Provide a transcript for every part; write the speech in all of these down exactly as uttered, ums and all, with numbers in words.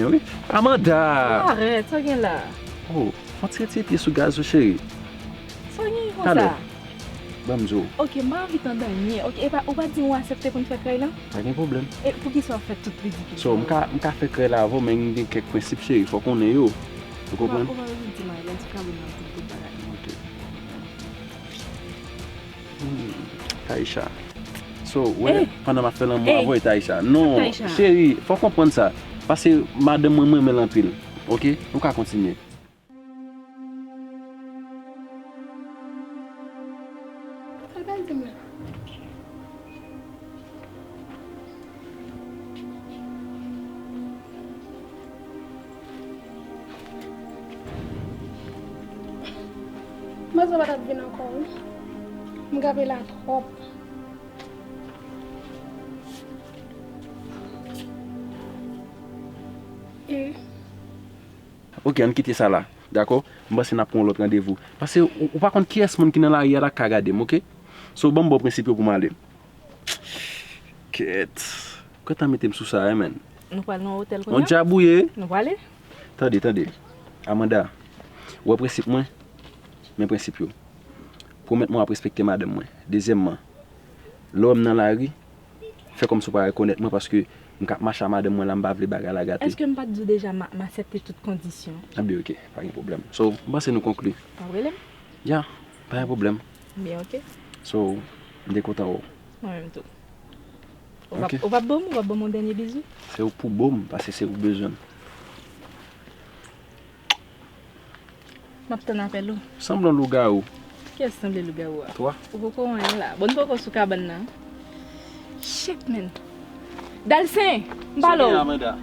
Wi. Amanda! Arèt, sa w gen la? Oh, fò w ti retire pye sou gaz ou, cheri. Sa w gen konsa? Talè. Ban m di w. Ok, m pa anvi tande anyen. Ok, epa, ou pa di m ou aksepte pou n fè krèy lan? Pa gen pwoblèm. E poukisa w ap fè tout ridikil sa yo? So, m ka, m ka fè krèy la avè w, men m gen kèk prensip, cheri, fò w konnen yo. Ou konprann? Ou pa, ou pa bezwen di m anyen, lè m sou kabann nan, m di tout bagay. Ok. Hmm, Taïsha. So, wè, pandan m ap fè lanmou avè w, Taïsha. Non, cheri, fò w konprann sa. Paske madanm mwen, mwen renmen l anpil. Ok? Nou ka kontinye. Sa l pral di m la? Manzè pa t ap vin ankò, wi. M gape la twòp. E Ok, ann kite sa la, dakò? M panse n ap pran yon lòt randevou. Paske ou, ou pa konn kiyès moun ki nan lari a la k ka gade m, ok? So, ban m ba w prensip yo pou m ale. Kèt. Kòman w mete m sou sa, hein, man? Nou pral nan otèl kounye a? On djab ou ye? Nou prale? Tande, tande. Amanda, ou wè prensip mwen? Men prensip yo. Pwomèt mwen w ap respekte madanm mwen. Dezyèmman, lè w wè m nan lari, fè kòmsi w pa rekonèt mwen paske m k ap mache a madanm mwen la, m pa vle bagay la gate. Èske m pa t di w deja m a, m aksepte tout kondisyon? Anben, ok, pa gen pwoblèm. So, m panse nou konkli. W ap rele m? Ya, pa gen pwoblèm. Byen, ok. So, m te kontan wè w. Mwen menm tou. Ou p ap, ok, ou p ap ban m, ou p ap ban m yon dènye bizou? Se ou k pou ban m, paske se ou k bezwen m. M ap tann apèl ou. Sanble yon lougawou. Kiyès sanble lougawou a? Twa. Ou poko wè anyen la. Bon, n poko sou kabann nan. Shit, man. Dalsen, m pale w. Sa gen, Amanda?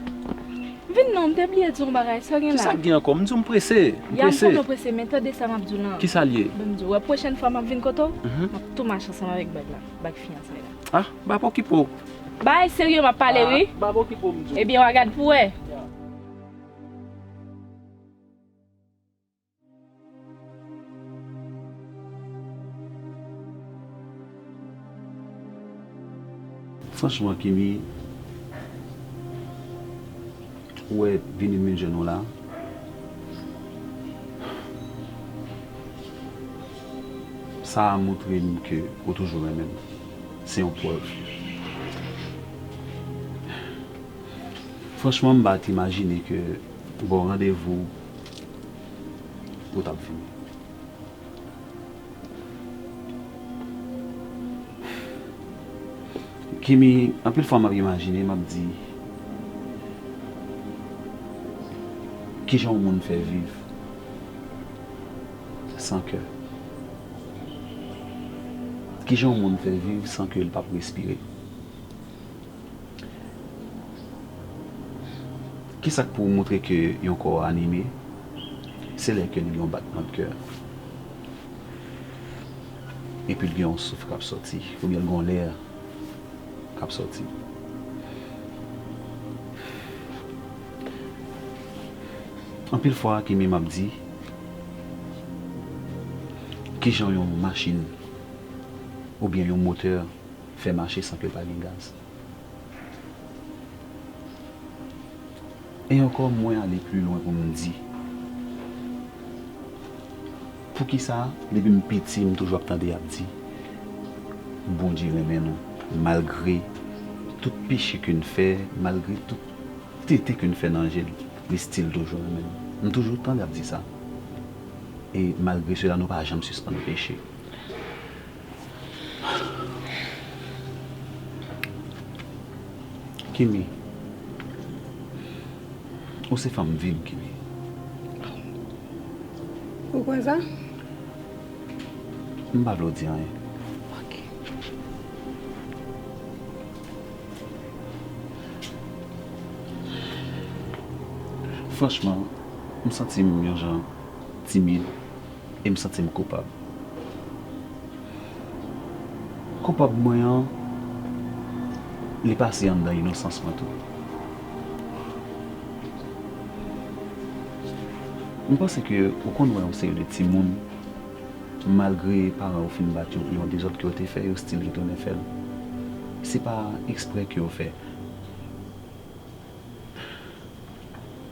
Vin non, m te bliye di w yon bagay. Sa gen la? Kisa k gen ankò? M di w m prese. M prese. Ya, m konnen w prese, men tande sa m ap di w lan. Kisa l ye? Ban m di w, wè, pwochèn fwa m ap vin kote w, mhm, m ap tou mache ansanm avèk bag la. Bag fiyansay la. Ah, m p ap okipe w. Bagay serye m ap pale, wi. Ah, m p ap okipe w, m di w. Ebyen, w a gad pou w wè. Ya. Franchman, Kimi, ou wè, vini m vin jwenn ou la, sa a montre m ke ou toujou renmen m. Se yon prèv. Franchman, m pa t imajine ke bò randevou ou t ap vini. Kimi, anpil fwa m ap imajine, m ap di, kijan yon moun fè viv san kè? Kijan yon moun fè viv san ke l p ap respire? Kisa k pou montre ke yon kò anime? Se lè ke l gen yon batman de kè. Epi l gen yon souf k ap sòti, oubyen l gen yon lè k ap sòti. Anpil fwa, Kimi, m ap di, kijan yon machin oubyen yon motè fè mache san ke l pa gen gaz? E ankò, mwen ale pli lwen pou m di, poukisa, depi m piti, m toujou ap tande y ap di, Bondye renmen nou, malgre tout peche ke n fè, malgre tout tenten ke n fè nan je l, li still toujou renmen nou. M toujou tande y ap di sa. E malgre sela, nou pa janm sispann peche. Kimi, ou se fanm vi m, Kimi. Ou kwè sa? M pa vle w di anyen. Ok. Franchman, m santi m yon jan timid e m santi m koupab. Koupab mwen an, li pase anndan inosans mwen tou. M panse ke ou konn wè yon seri de timoun, malgre paran yo fin bat yo pou yon dezòd ke yo te fè, yo still retounen fè l. Se pa eksprè ke yo fè.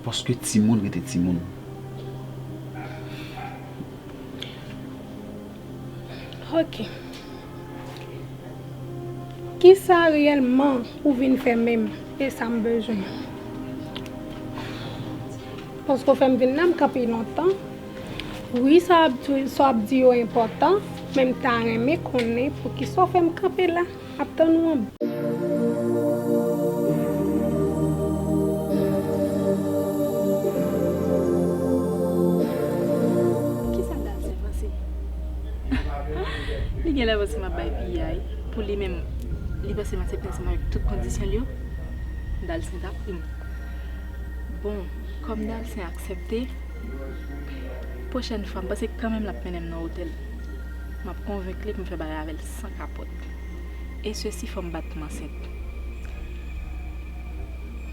Paske timoun rete timoun. Ok. Kisa reyèlman ou vin fè menm? E sa m bezwen. Paske w fè m vin la, m kanpe lontan. Wi, sa w ap di, sa w ap di yo enpòtan, men m ta renmen konnen poukisa w fè m kanpe la ap tann ou an. Kisa Dalsen panse? Li genlè panse m ap bay piyay. Pou li menm, li panse m aksepte ansanm avèk tout kondisyon l yo. Dalsen ta pri m. Bon, kòm Dalsen aksepte, pwochèn fwa, m panse kanmenm l ap mennen m nan otèl. M ap konvenk li pou m fè bagay avè l san kapòt. E sesi fò m bat m ansent.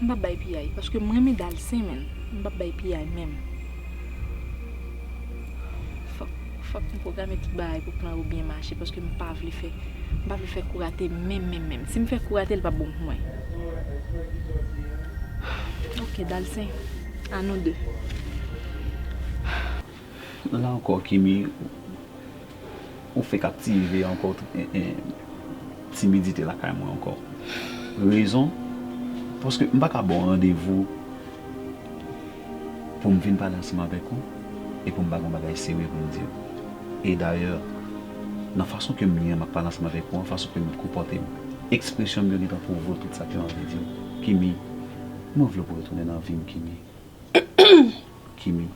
M p ap bay piyay, paske m renmen Dalsen, menn. M p ap bay piyay menm. Fòk, fòk m pwograme tout bagay pou plan yo byen mache, paske m pa vle fè, m pa vle fè kou rate menm, menm, menm. Si m fè kou rate, l p ap bon pou mwen. Ok, Dalsen, a nou de. La ankò, Kimi, ou fèk aktive ankò tout, eh, eh, timidite lakay mwen ankò. Rezon? Paske m pa ka ba w randevou pou m vin pale ansanm avèk ou e pou m pa gen yon bagay serye pou m di w. E dayè, nan fason ke m ye an, m ap pale ansanm avèk ou an, fason ke m konpòte m, ekspresyon m yo gentan pwouve w tout sa ke m anvi di w. Kimi, mwen vle w pou retounen nan vi m, Kimi. Kimi.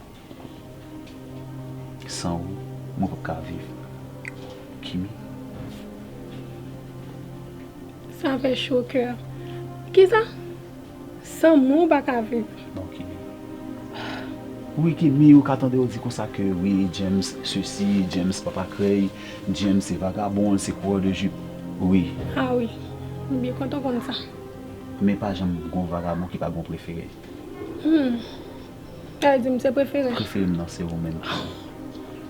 San ou, mwen p ap ka viv. Kimi. Sa fè cho kè. Kisa? San mwen ou pa ka viv. Non, Kimi. Wi, Kimi, ou ka tande yo di konsa ke wi, James sesi, James papa krèy, James se vagabon, se kourè de jip. Wi. Ah wi. M byen kontan konn sa. Men pa janm gon vagabon ki pa gon prefere. Hmm. Sa vle di m se prefere. Prefere m nan se ou menm.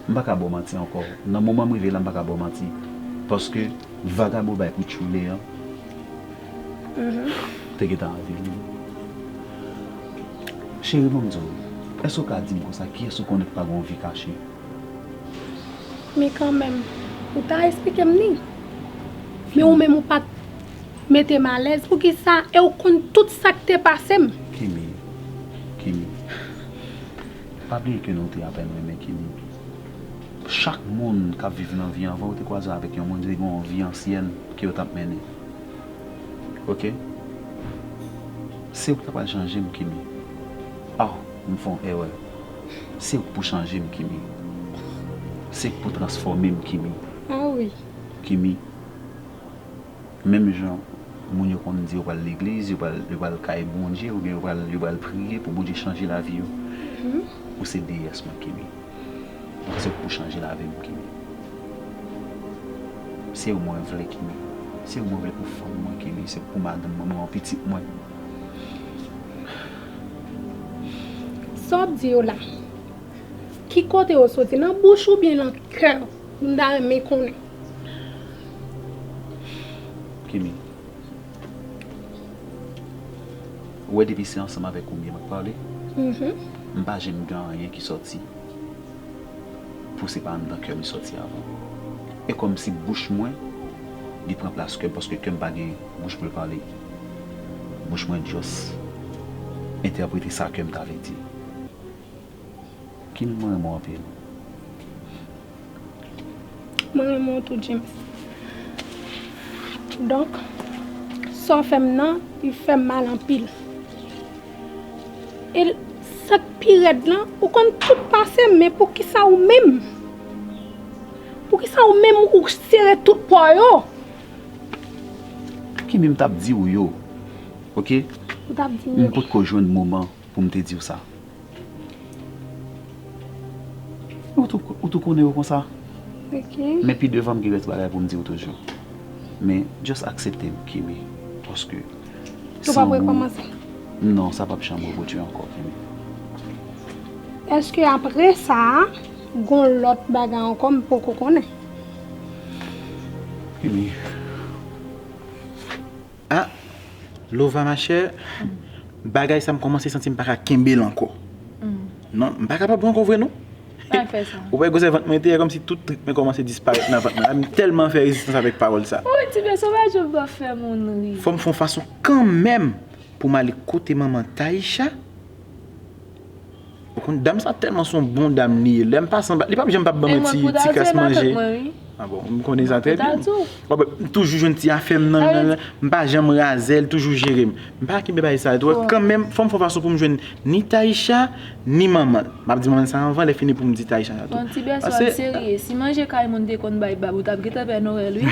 M pa ka ba w manti ankò. Nan moman m rive la, m pa ka ba w manti. Paske vagabon bay pou tchoule an te gentan anvi vini. Cheri, ban m di w, èske w ka di m konsa, kiyès ou konnen ki pa gen yon vi kache? Men kanmenm, ou ta esplike m ni. Men ou menm ou pa t mete m alèz. Poukisa? E ou konn tout sa k te pase m. Kimi, Kimi, pa bliye ke nou te apèn renmen, Kimi. Chak moun k ap viv nan vi anvan ou te kwaze avèk yon moun, se te gen yon vi ansyèn ke yo t ap mennen. Oke? Se ou ki ta pral chanje m, Kimi. Oh, m fè yon erè. Se ou k pou chanje m, Kimi. Se ou k pou transfòme m, Kimi. Ah wi. Kimi, menm jan moun yo konn di yo pral legliz, yo pral, yo pral kay Bondye, oubyen yo pral, yo pral priye pou Bondye chanje lavi yo. Ou se deyès mwen, Kimi. Donk se ou k pou chanje lavi m, Kimi. Se ou mwen vle, Kimi. Se ou mwen vle pou fanm mwen, Kimi. Se ou pou madanm mwen, mwen, pitit mwen. Sa w ap di yo la, ki kote yo soti? Nan bouch oubyen nan kè w? M ta renmen konnen. Kimi, ou wè depi se ansanm avèk ou m ye m ap pale, m pa janm gen anyen ki sòti pou se pa anndan kè m li sòti avan. E kòmsi bouch mwen, li pran plas kè m, paske kè m pa gen bouch pou l pale. Bouch mwen just entèprete sa kè m ta vle di. Kimi, mwen renmen w anpil. Mwen renmen w tou, James. Donk, sa w fè m nan, li fè m mal anpil. E sa k pi rèd lan, ou konn tout pase m, men poukisa ou menm? Poukisa ou menm ou sere tout pò yo? Kimi, m t ap di w yo, oke? Ou t ap di m M yo. potko jwenn moman pou m te di w sa. Ou tou, ou tou konnen yo konsa. Ok. Men pi devan m gen lòt bagay pou m di w toujou. Men just aksepte m, Kimi. Paske Ou p ap rekòmanse? Non, sa p ap janm repwodui ankò, Kimi. Èske apre sa, gon lòt bagay ankò m poko konnen? Kimi. Ah, Lova, ma chère, Bagay sa m kòmanse santi m pa ka kenbe l ankò. Non, m pa kapab ankò vre non. Pa fè sa. Ou wè gwosè vant mwen te, kòmsi tout trip mwen kòmanse disparèt nan vant mwen. M tèlman fè rezistans avèk pawòl sa. Ou ti bè sovaj ou pa fè moun ri. Fò m fè yon fason kanmenm pou m ale kote manman Taïsha. Ou konn dam sa tèlman se yon bon dam li ye. Lè m pase anba, li p ap janm p ap ban mwen ti ti kras manje. Ah bon, m konnen sa trè byen. M toujou jwenn ti afè m nan, nan, nan. M pa janm razè l, toujou jere m. M pa kenbe bagay sa tou. Kanmenm, fò m fè fason pou m jwenn ni Taïsha, ni manman l. M ap di manman l sa anvan, lè fini pou m di Taïsha sa tou. Bon, ti bèsò, serye. Si manje kay moun te konn bay bab, ou t ap gentan pè Noël, wi.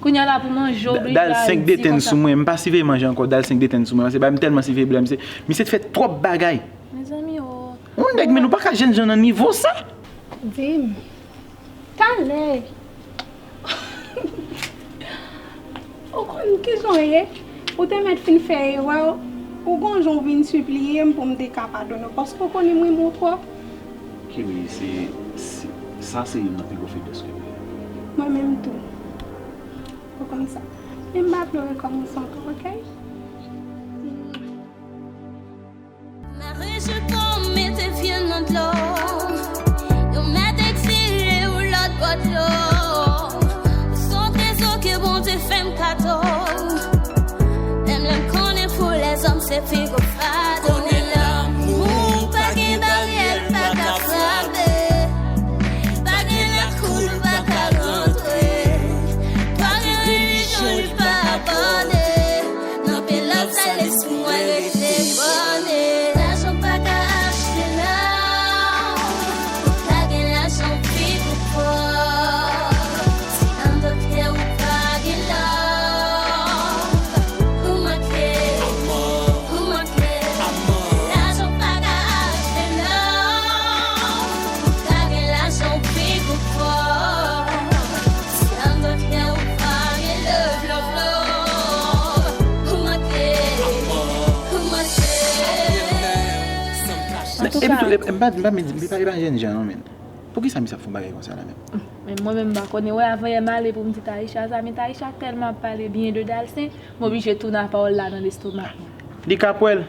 Kounye a la pou manje oblije. Dal senk detenn sou mwen, m pa siveye manje ankò, dal senk detenn sou mwen. Paske bay m tèlman siveye blè, misye, misye te fè twòp bagay. Mezanmi, oh. Yon nèg, men nou pa ka jèn jan nan nivo sa. Di m. Talè. Ou konn kijan w ye? Ou te mèt fin fè erè, ou gon jan w vin sipliye m pou m te ka padone w, paske ou konnen m renmen w twòp. Kimi, se, se, sa se youn nan pi gwo feblès ke m gen. Mwen menm tou. Ou konn sa. Men m pa vle w rekòmanse ankò, oke? Mare jupon, mete pye nan dlo. Yo mèt egzile ou lòt bò dlo. Ou se yon trezò ke Bondye fè m kado. Menm lè m konnen pou lèzòm se pi gwo fado. Konnen lanmou pa gen baryè, l pa ka frape. Pa gen lakou l pa ka rantre. Pa gen relijyon li pa abòne. Nan pye lòt sa lespri mwen rete bòne. Lajan pa ka achte love. Ou ka gen lajan pi pou pòv. Si anndan kè ou pa gen love, ou manke, ou manke. Lajan pa ka achte love. Ou ka gen lajan pi pou pòv. Si anndan kè ou pa gen love, love, love, ou manke, ou manke. Epi tou, e pa, e pa, e pa jèn jan non, men. Poukisa misye ap fè yon bagay konsa la menm? Men mwen menm m pa konnen. Wè, avanyè m ale pou m di Taïsha sa, men Taïsha tèlman ap pale byen de Dalsen, m oblije tounen a pawòl la nan lestomak mwen. Li ka pwèl.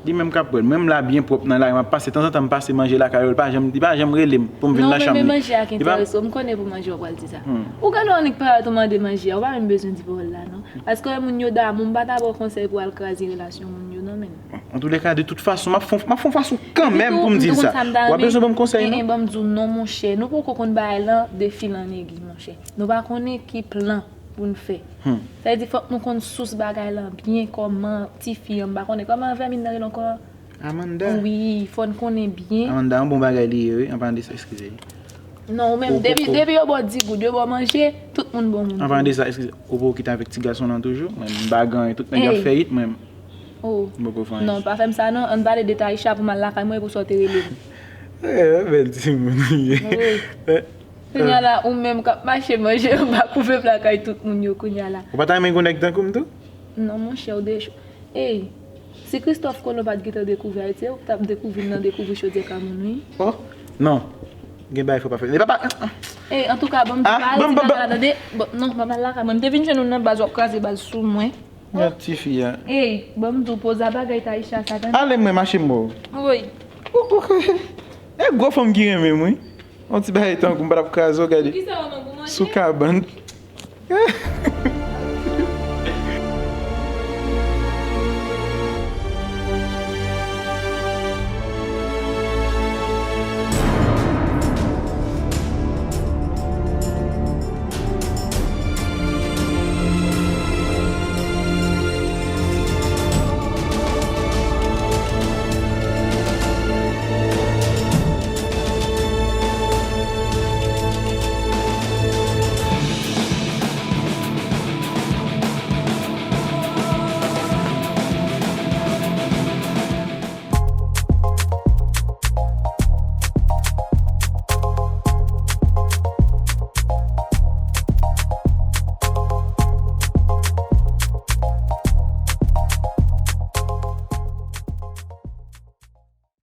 Li menm k ap pwèl. Mwen m la byen pwòp nan lari, m ap pase tanzantan m pase manje lakay yo, li pa janm, li pa janm rele m pou m vin nan chanm li. Non, men manje a k enterese w, m konnen pou manje w pral di sa. Ou gade w annik parèt ou mande manje a, ou pa menm bezwen di pawòl la non. Paske wè moun yo damou, m pa ta ba w konsèy pou w al kraze relasyon moun yo non, men. Antouleka, de tout fason, m ap fè, m ap fè yon fason kanmenm pou m di l sa. W ap bezwen ban m konsèy non? Ban m di w non, monchè. Nou poko konn bagay lan de fil an egi, monchè. Nou pa konnen ki plan pou n fè. Sa vle di fòk nou konn sous bagay lan byen, kòman tifi an, m pa konnen kòman vèmin nan rele ankò. Amanda. Wi, fò n konnen byen. Amanda, yon bon bagay li ye, wi. An palan de sa, eskize. Non, ou menm, depi, depi yo ba w di goud, yo ba w manje, tout moun bon moun. An palan de sa, eskize. Ou poko kite avèk ti gason lan toujou? Mwen, m pa gen anyen, tout nèg y ap fè it, mwen. Oh. M poko fè anyen. Non, pa fè m sa non, ann pale de Taïsha pou m al lakay mwen, pou sa w te rele m. Eh, bèl timoun ou ye. Kounya la, ou menm k ap mache manje anba kouvèv lakay tout moun yo kounya la. Ou pa ta renmen gon nèg tankou m tou? Non, monchè, ou dechou. Ey, si Kristòf Kolon pa t gentan dekouvri Ayiti, ou t ap dekouvri l nan dekouvri chodyè ka moun, wi. Oh, non. Gen bagay fò pa fè. E papa. Ey, antouka, ban m di pa al ti bagay la, tande. Non, pa m al lakay mwen. M te vin jwenn ou nan baz, w ap kraze baz sou mwen. Gad tifi a. Ey, ban m di w poze a bagay Taïsha sa, tande. Ale mwen mache m ba w. Woy. E gwo fanm ki renmen m, wi. Yon ti bagay tankou m pa t ap kraze w, gade. Sou kabann.